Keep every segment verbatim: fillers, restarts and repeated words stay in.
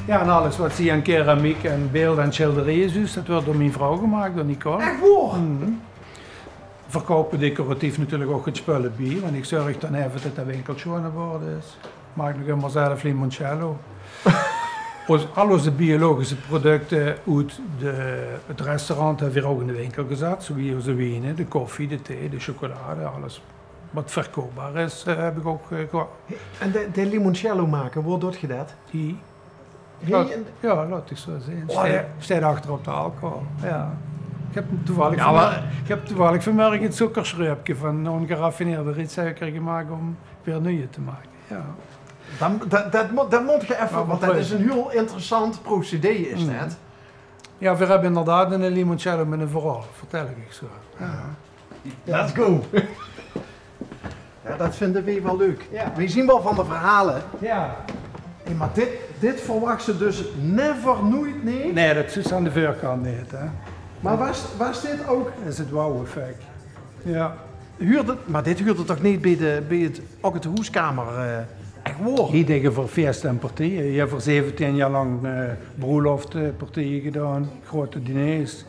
Jao, en alles wat se aan keramiek en beeld en sjilderieje zuus, det wuuert door mien vrouw gemaak, door Nicole. Ech waor? Verkoupe decoratief natuurlik ouch 't spul bie, want ich zörg dan effe det de winkel sjoon in orde is. Maak nog ummer zelf limoncello. Ós, al ózze biologische producte oet de, 't restaurant höbbe veer ouch in de winkel gezat, zowie ózze wiene, de koffie, de thee, de sjokolade, alles wat verkoopbaar is, eh, höb ich ouch, eh, geha-. En de, de limoncello make, wo doot geer det? Hie. Hie Laot, in jao, laot ich zo zeen. Oh, Steit, jao. Steit achter op de alcohol. Jao. Ich höb toevallig vanmorge, ich höb toevallig vanmorge 't sókkersjreupke van ongeraffineerde rietsuiker gemaak óm weer nuuj te make. Jao. Dan, det, det mót, det mót geer effe, want det is ein hiel interessant procedé, is det. Jao, veer höbbe inderdaad ein limoncello mit ein verhaol, vertèl ich zo. Jao. Let's go! Jao, det vinde veer waal leuk. Jao. Veer zeen waal van de verhaole. Jao. Hey, mer dit, dit verwachs se dus never, noeit neet? Nae, det zuus se aan de veurkant neet, hè. Mer waas, waas dit ouch... Is 't wow-effect. Jao. Huurde, mer dit huurde toch neet bie de, bie 't, ouch 't hoeskamer, eh, ech waor? Hie dege veer fieëste en partieje. Hie höbbe veer zeventieën jaor lang, eh, broelofte, partieje gedaon, groeate diners.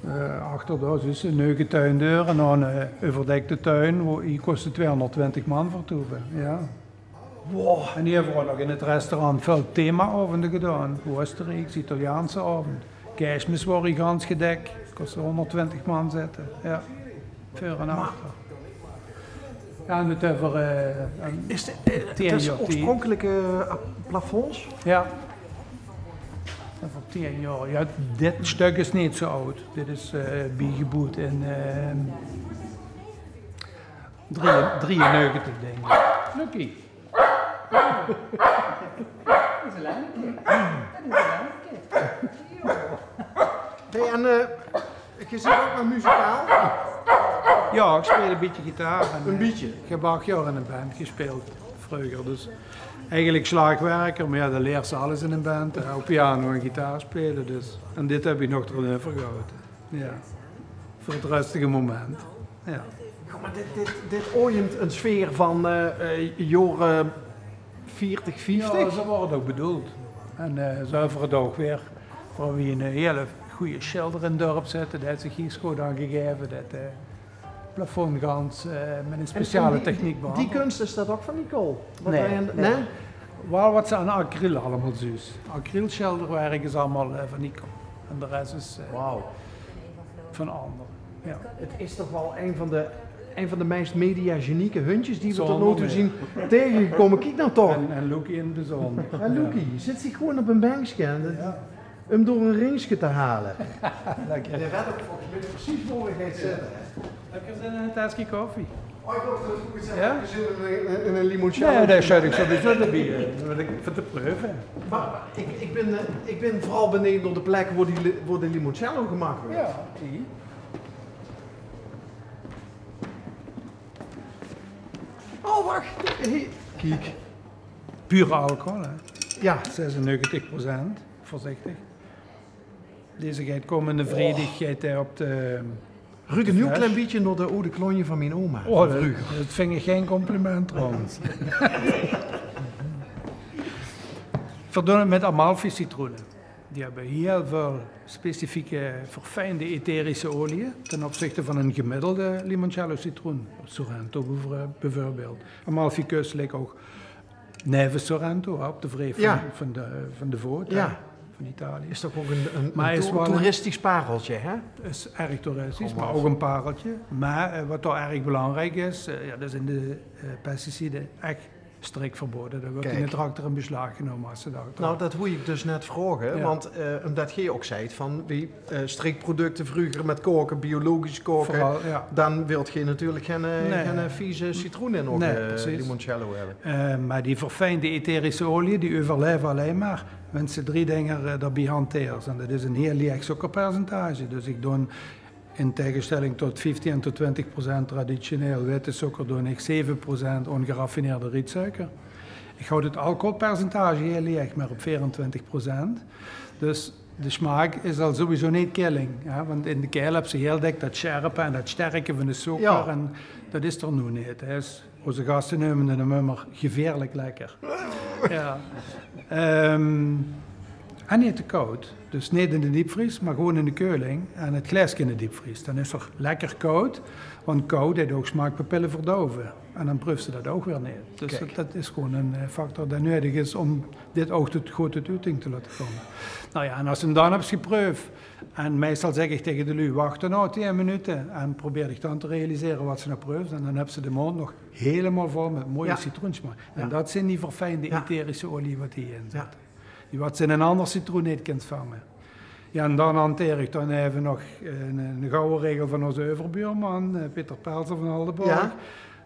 Eh, achter dao is 'n neuge tuindeur en dan 'n euverdekte tuin, wo, hie kóste twieëhóngerdtwintig man vertoeve, jao. Wow. En hie höbbe v'r ouch nog in 't restaurant väöl thema-aovende gedaon. Oosterieks, Italiaanse aovend. Kersmis waor hie gans gedèk, kóste hóngerdtwintig man zitte, jao. Veur en achter. Jao, en det höbbe v'r, eh, Is dit, eh, det is jaor, tieën. Oorspronkelike, eh, plafonds? Jao. En veur tieën jaor. Jao, dit stök is neet zo aud. Dit is, eh, biegeboewd in, eh, drieën, drieënnegentig, dink ich. Lucky. Det is 'n lemmeke. Det is 'n lemmeke. Hey, en, eh, Geer zeet ouch nog muzikaal? Jao, ich speel e bietje gitaar. En, eh, ich höb ach jaor in ein band gespeeld vreuger. Dus eigelik sjlaagwerker, mer jao, dan leers se alles in ein band. Eh, op piano en gitaar speule, dus. En dit höb ich nog d'reuver gehaoje. Jao. Veur 't rustige moment. Jao. Jao, mer dit, dit, dit aojemt ein sfeer van, eh, eh, jaore veertig, vieftig? Jao, zo waor 't ouch bedoeld. En, eh, zo höbbe v'r 't ouch weer. V'r höbbe hie 'ne hiele gooje sjilder in 't dörp zitte. Dae haet zich hie sjoon aangegaeve. Det, eh, plafond gans, eh, mit 'n speciale techniek behandeld. En, en die, die kuns, is det ouch van Nicole? Nae, nae. Waal wat se aan acryl allemaol zuus. Acrylsjilderwerk is allemaol, eh, van Nicole. En de res is, eh, van anger. Jao. 't Is toch waal ein van de, ein van de meis mediagenieke hundjes die v'r tot noe toe zeen taengegekómme. Kiek noe toch. En, en Loekie in 't bezunjer. En Loekie, zit zich gewoon op ein benkske en det, um door ein ringske te haole. Lekker. Dae weit ouch volges mich precies wo hae geit zitte, hè. Lekker zin in ein teske koffie. Oh, ich wol ouch zègke, jao? Zin in ein, in ein limoncello. Nae, det zèt ich sowieso d'rbie, eh, want ich, veur te preuve. Mer ich, ich bin, eh, ich bin veural beneejd nao de plek wo die li-, wo de limoncello gemaak weurt. Jao, die. Oh, wach. Hey. Kiek. Pure alcohol, hè? Jao. Zesennegentig procent, veurzichtig. Deze geit kómmende vriedig, geit hae op de... Ruuk 'n hiel klein bietje nao de oude klonje van mien oma, van vreuger. Oh, det, det vinj ich gein compliment, trouwens. V'r doon 't mit Amalfi-citroene. Die höbbe hiel väöl specifieke, verfijnde etherische olie ten opzichte van 'n gemiddelde limoncello-citroen. Sorrento bev-, beveurbeeld. Amalfi-Kust lik ouch neve Sorrento, hè, op de wreef van, van de Voot, hè, van Italië. Is toch ouch 'n, 'n, 'n toeristisch pareltje, hè? Is erg toeristisch, mer ouch 'n pareltje. Mer, eh, wat dao erg belangriek is, eh, jao, det is in de, eh, pesticide ech strikt verbode. Dan weurt die tractor in beslaag genómme es se det... Nou, det wól ich dus net vraoge, want, eh, ómdet geer ouch zeet van, wie, eh, strikproducte vreuger mit kaoke, biologisch kaoke, dan wilt geer natuurlik gein, eh, gein, eh, vieze citroen in eur, eh, limoncello höbbe. Eh, mer die verfijnde etherische olie, die euverlaeve allein mer wens se drie dinger, eh, d'rbie hanteers. En det is ein hiel laeg sókkerpercentage. Dus ich doon in taegesjtèlling tot vieftieën tot twintig procent traditioneel witte sókker doon ich zeve procent ongeraffineerde rietsuiker. Ich haoj 't alcoholpercentage hiel laeg, mer op veerentwintig procent. Dus de smaak is al sowieso neet killing, hè, want in de kael höbs se hiel dèk det sjerpe en det sterke van de sókker. Jao. En det is d'r noe neet. Hè. Is Ózze gaste neume 'm ummer gevieërlik lekker. Jao. Ehm, En neet te kaod. Dus neet in de deepvries, mer gewoen in de keuling. En 't glaeske in de deepvries. Dan is 'r lekker kaod, want kaod deit ouch smaakpapille verdouwe. En dan preufs se dat ouch weer neet. Dus dat, dat is gewoen 'n, eh, factor dae nuuedig is óm dit ouch tot, good tot oeting te laote kómme. Noe jao, en es se 'm dan höbs gepreuf, en meistal zègk ich taenge de luuj: "Wach dan noe tieën minute," en probeer dich dan te realisere wat se noe preufs. En dan höbs se de móndj nog hielemaol vol mit moeie citroensmaak. En dat zeen die verfijnde etherische olie wat hie in zit. Die wat se in 'n anger citroen neet kins vange. Jao, en dan hanteer ich dan effe nog 'n, 'n gouwe regel van ózze euverbuurman, eh, Peter Pelzer van Aldeborg.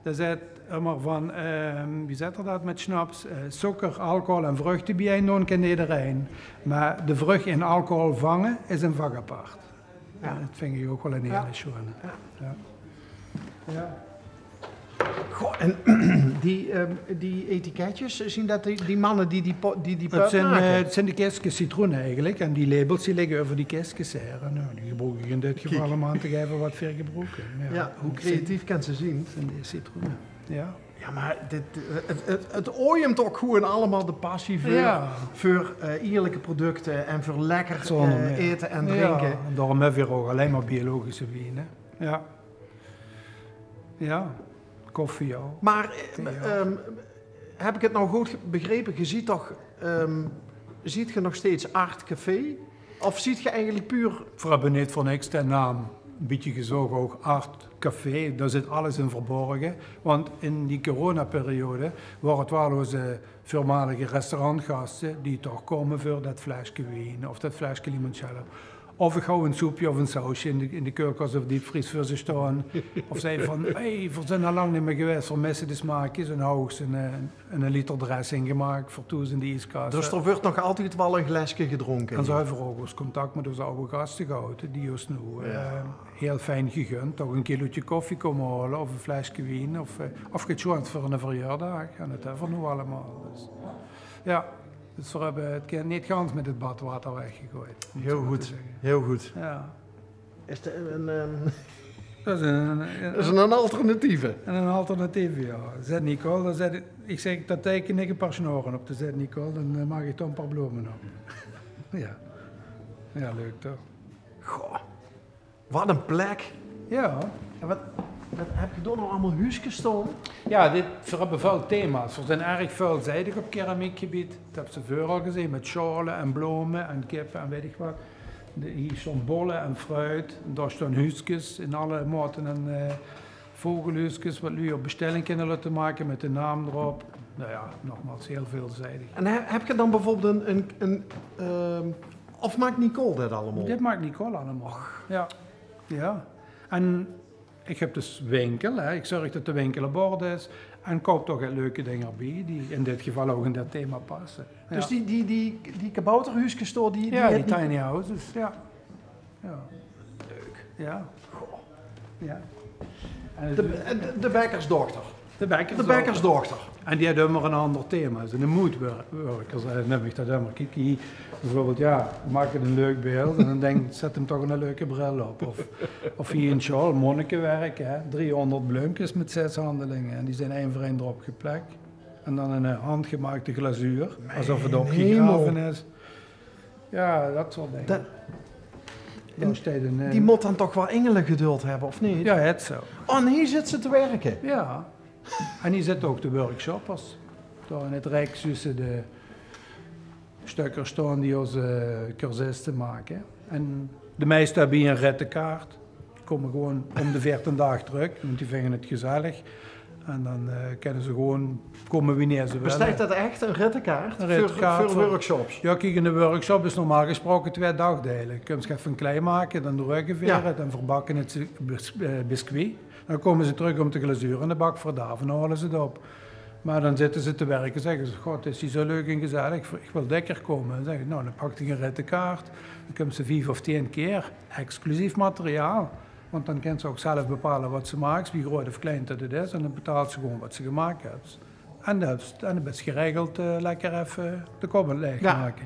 Dae zaet ummer van, ehm, wie zaet 'r dat mit sjnaps? Eh, sókker, alcohol en vruchte biejein doon kin ederein. Mer de vruch in alcohol vange is 'n vak apart. Jao. En dat vinj ich ouch waal 'n hele sjoeane. Jao. Goh, en die, ehm, die etiketjes, zien dat die, die manne die die po-, die die pöt make? 't Zeen, eh, 't zeen de keskes citroene eigelik. En die labels die ligke euver die keskes haer. En, eh, die gebroek ich in dit geval óm aan te gaeve wat veer gebroeke. Jao, hoe creatief kins se zien? 't Zeen die citroene. Jao. Jao, mer dit, 't, 't, 't oemt ouch gewoen allemaol de passie veur, veur, eh, ierlike producte en veur lekker, eh, aete en drinke. Jao, en daorum höbbe veer ouch allein mer biologische wien, hè. Jao. Jao, koffie ouch. Mer, eh, ehm, höb ich 't noe good ge-, begrepe? Ge ziet toch, ehm, ziet ge nog steeds Art Café? Of ziet ge eigelik puur... Veer höbbe neet veur niks de naam e bietje gezoch, ouch Art Café. Dao zit alles in verborge. Want in die coronaperiode wore 't waal ózze veurmalige restaurantgaste die toch kómme veur dat fleske wien of dat fleske limoncello. Of ich haw e soepke of e sausje in de, in de keulkas of deepvries veur ze staon. Of zag van: "Hey, veer zeen al lang neet mie gewaes, veer misse de smaakjes." En haw ich ze 'n, eh, 'n liter dressing gemaak veur thoes in de ieskas. Dus d'r wuuert nog altied waal e gleske gedrónke. En zoe höbbe veer ouch ós contact mit ós aw gaste gehawwe, die ós noe, eh, hiel fijn gegund, toch e kilootje koffie kómme haole of e fleske wien of, eh, of get sjoeans veur 'ne verjaordaag. En dat höbbe veer noe allemaol. Dus, jao, dus veer höbbe 't ke-, neet gans mit 't badwater weggegoeid, óm 't zoe mer te zègke. Hiel good, hiel good. Jao. Is 't 'n, ehm, dat is 'n, 'n, is 'n alternatieve. 'n Alternatieve, jao. Zèt Nicole, dan zèt ich, ich zèk, dan teike ich e paar sjnore op. Dan zèt Nicole, dan, eh, maak ich dao e paar blome op. Jao. Jao, leuk toch? Goh, wat 'n plek. Jao. En wat, wat höb geer dao noe allemaol huuskes staon? Jao, dit, veer höbbe väöl thema's. Veer zeen erg veulzijdig op keramiekgebied. Dat höbs se veural gezeen, mit sjaole en blome en kippe en weit ich wat. De, hie staon bolle en fruit. En dao staon huuskes in alle maote en, eh, vogelhuuskes, wat luuj op bestelling kinne laote make mit de naam d'rop. Noe jao, nogmaals, hiel veulzijdig. En he-, höb geer dan bieveurbeeld 'n, 'n, 'n, ehm, of maak Nicole dat allemaol? Dit maak Nicole allemaol. Och. Jao. Jao. En ich höb dus winkel, hè. Ich zörg dat de winkel aan bord is. En koup toch get leuke dinger bie, die in dit geval ouch in dat thema passe. Jao. Dus die, die, die, die kabouterhuuskes dao, die, die, jao, die tiny houses, jao. Jao. Leuk. Jao. Goh. Jao. En de, de, de bekkersdochter. De bekkersdochter. De bekkersdochter. En die haet ummer 'n anger thema. Is 'n moodwurker, eh, neum ich dat ummer. Kiek, hie bieveurbeeld, jao, maak 't 'n leuk beeld en dan dink ich, zèt 'm toch 'n leuke bril op. Of, of hie in sjaol, monnikenwerk, hè, driehonderd bleumkes mit zès handelinge. En die zeen ein veur ein d'rop geplek. En dan 'n, eh, handgemaakte glazuur, asof 't opgegrave is. Jao, dat soort dinger. Dat, dao steit 'n, eh, die mót dan toch waal ingelegeduld höbbe, of neet? Jao, het zoe. Oh, en hie zit ze te wirke? Jao. En hie zitte ouch de workshoppers. Dao in 't rek zuus se de stökker staon die ós, eh, cursiste make. En de meiste höbbe hie 'n rittekaart. Kómme gewoen óm de veertien daag trök, want die vinge 't gezellig. En dan, eh, kinne ze gewoen kómme wienie ze wille. Besteit dat ech, 'n rittekaart? 'n Rittekaart veur, veur workshops? Jao, kiek, 'ne workshop is normaal gesproke twee dagdeile. Kums get van klei make, dan de rögge vere, dan verbakke ze 't bis-, eh, biscuit. Dan kómme ze trök óm de glazuur in de bak veur te daove en dan haole ze 't op. Mer dan zitte ze te wirke, zègke ze: "God, 't is hie zoe leuk en gezellig, ich wil dèkker kómme." Dan zègk ich: "Noe, dan pak ich 'n rittekaart. Dan kums se vief of tieën kier, exclusief materiaal." Want dan kins se ouch zelf bepaole wat se maaks, wie groeat of klein dat 't is. En dan betaals se gewoen wat se gemaak höbs. En dan, en dan bis se geregeld, eh, lekker effe de kop laeg make.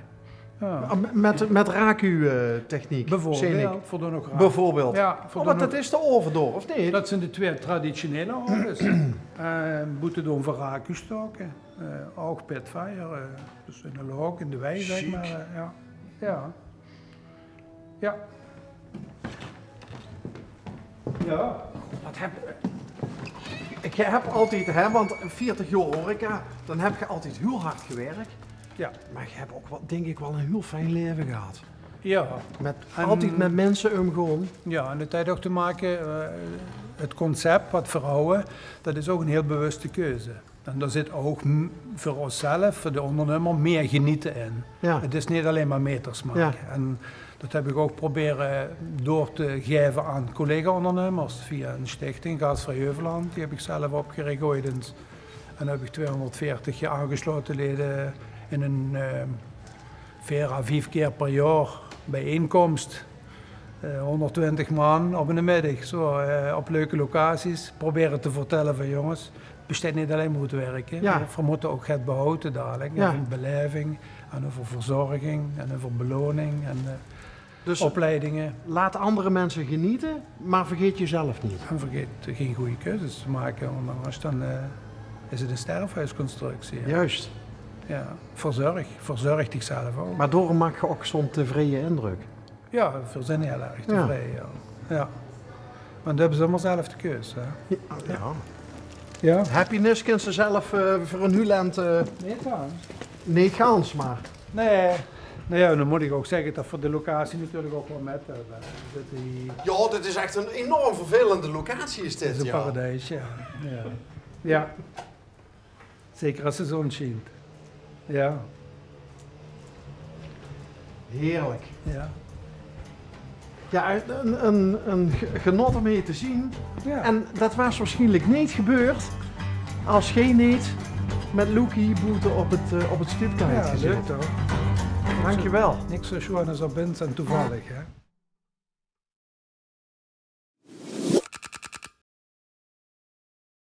Jao. Ah, me-, mit, mit raku, eh, techniek, zeen ich. Bieveurbeeld, veer doon ouch raku. Bieveurbeeld. Jao, veer doon ouch. Oh, want dat is de ove dao, of neet? Dat zeen de twee traditionele oves. Eh, boete doon veer raku stoke. Eh, ouch pit fire, eh, dus in de look, in de wei, zègk mer, eh, jao. Ja. Ja. Ja. Dat heb, ik heb altied, hè, want veertig jaor horeca, dan heb ge altied hiel hard gewerk. Ja. Maar ge heb ouk wel, dink ik, wel een hiel fijn laeve gehad. Ja. Met, en altied met minse umgaon. Ja, en het haet ouk te make, eh, het concept wat v'r hawwe, dat is ouk een hiel bewuste keuze. En dao zit ouk m-, veur ós zelf, veur de ondernummer, mier geniete in. Ja. Het is neet allein maar meters make. Ja. En dat heb ik ouk probere door te gaeve aan collega-ondernummers via een stichting, Gastvrij Heuvelland. Die heb ik zelf opgerich oeats. En dao heb ik tweehonderdveertig aangeslaote lede in een, eh, veer à vief kier per jaor bijeenkomst. Eh, honderdtwintig man op 'ne middig, zo, eh, op leuke locaties, probere te vertelle van: jonges, het besteit neet allein maar oet werke. Ja. V'r mote ouk get behaote dalik. Ja. Euver belaeving en euver verzorging en euver beloning en, eh, dus opleidinge. Laat andere minse geniete, maar vergeet jezelf niet. En vergeet geen goeie keuzes te make, want anders dan, eh, is het een sterfhuisconstructie, hè. Juist. Ja, verzorg, verzorg dichzelf ouk. Maar daorum maak ge ouk zo'n tevreje indruk. Ja, v'r zeen hiel erg tevreje, ja. Ja. Want dan hebbe ze allemaol zelf de keus, hè. Ja. Ja. Happiness kins se zelf, eh, veur een hiel end, eh, neet gans, maar. Nee. Nou ja, dan moet ik ouk zegge dat v'r de locatie natuurlijk ouk wel met hebbe. Dat die... Ja, dit is echt een enorm vervelende locatie, is dit, ja. Het is een paradijs, ja. Ja. Ja. Zeker as de zon sjient. Ja. Heerlijk. Ja. Ja, een, een, een ge-, genot um hie te zien. Ja. En dat waas waarsjienlik neet gebeurd as geej neet met Loekie boete op het, eh, op het sjtipke hadt gezete. Ja, leuk toch? Dankjewel. Niks zo sjoon as op bins en toevallig, hè?